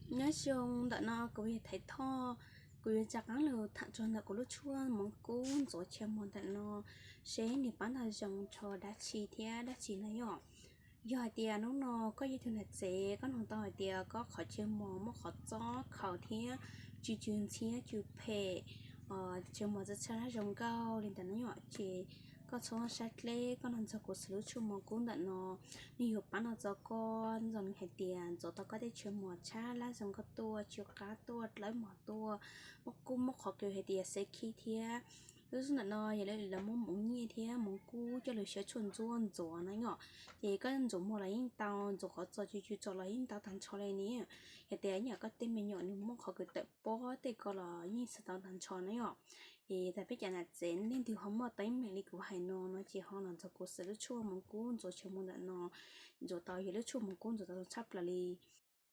Nyob zoo, ntawm no kuv yog Thaiv Thoj, kuv yuav rov qab los tham txog ntawm kuv lub tshuaj moov kub ntxuav chaw muag ntawm no, seb nws pab tau zoo rau dab tsi thiab dab tsi na yom. Yog hais tias hnub no koj yog tus niam tsev, koj hnov tau hais tias koj qhov chaw muag muaj qhov txob khaus thiab tsw tsw ntxhiab tsw phem, chaw muag txawj tshaj lab zoo nkauj li ntawd na yom, ces koj txhob sab dleb, koj los ntxuag kuv xws lub tshuaj moov kub ntawm no, nws yuav pab tau koj, nws hais tias ntxuav tau koj tej chaw muag tshaj lab zoo nkauj tuaj, tsw qab tuaj, dlawb mos tuaj, muaj kub muaj qhov kws hais tias xeb khib thiab. Lub tshuaj ntawm no yog lawv muab moov nyiaj thiab moov kub coj los siab tshuaj ntxuaj ntxuav na yom. Ces koj ntxuav muag los yeej tau, ntxuav qhov txos tsw tsw txos los yeej tau tag nrho li ne. Yog tias ib yam koj tej me nyuam nws muaj qhov kws tawm pob tej ko los yeej xav tau tag nrho na yom. Es tas peb cov niam tsev nej leej twg ho muaj teeb meem li kuv hais no no ces ho los ntxuag kuv xws lub tshuaj moov kub ntxuav chaw muag ntawm no, ntxuav tau yog lub tshuaj moov kub ntxuav tau tshaj plaws li.